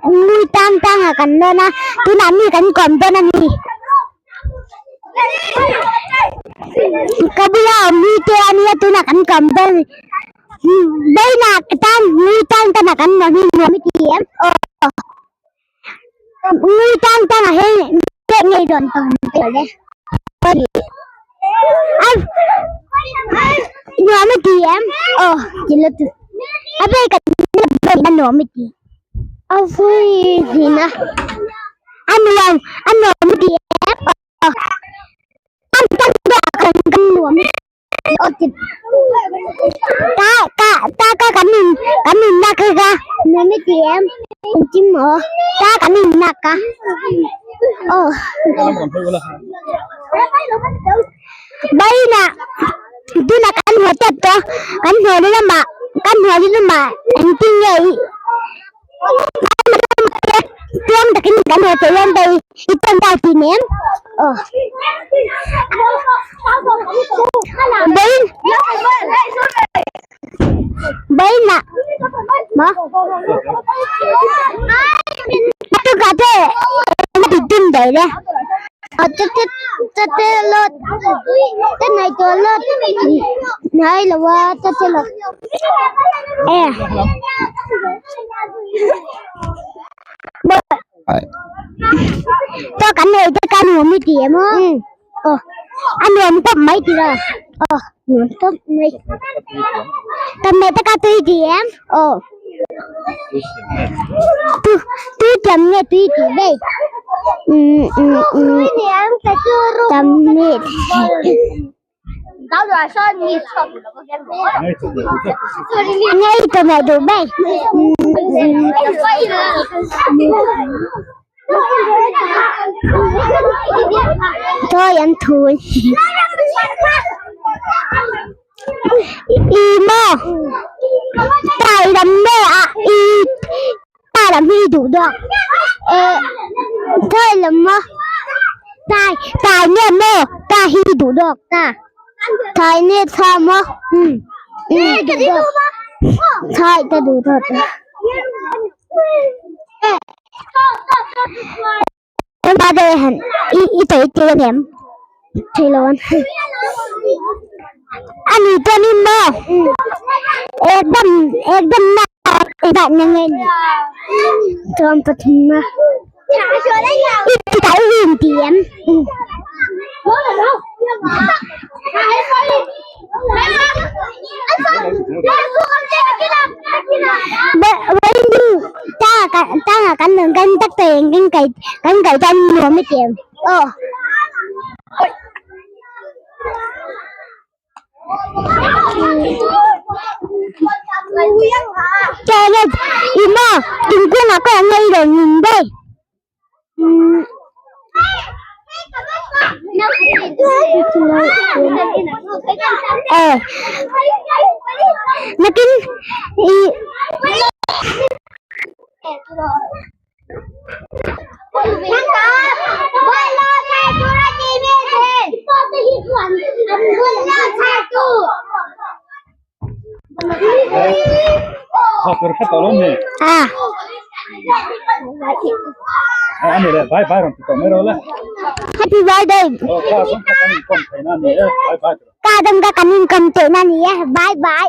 ngui tang tang ah kan lawn a tunah mi kan kawm dawn a ni ka bula awm hi te a nia tunah kan kawm dawn a ni vawiinah tan ngui tang tang ah kan lawn hi nuam i ti em aw ngui tang tang ah hian ngei rawn tawm tel e. Nuam a ti em? Aw ti lutuk. A vel ka a nuam a ti. A vui thin a. A nuam a nuam a ti em? Aw. Tam tam deuh ah kan kan nuam a ti. Aw ti. Ta ka ta ka kan in kan in nak a nuam a ti em? Engtin maw? Ta kan in nak a. Aw. Bainah tunah kan haw tep tawh a kan haw lamah kan haw lamah engtin nge ih tluang takin kan haw theih hian hei i tawngtai thin em aw bain bainah maw tukah te ti tum daih le cho kan nei te ka nuam i ti em aw a nuam tawp mai ti lo aw nuam tawp mai kan nei te ka tui ti em aw tui tiam nge tui tih vei ngei tawh mai duh ber. Toy an thul i maw tai lam nge a i tai lam hi duh dawn eh toy lam maw tai tai nge maw ta hi duh dawn ta tai nge tha maw um duh dawn thai ka duh dawn. Ani chuanin maw ekdam ekdam na na nge ni chuan pathum a i ti tai in ti em. Tanga kan nung kan tak teng kan kai kan kai tan nuam i tiam aw. Ih maw thingkung ah pawh a ngei lo ning daih. Eh nakin ih ah happy birthday ka dang ka kan in kam teh na ni e bye bye.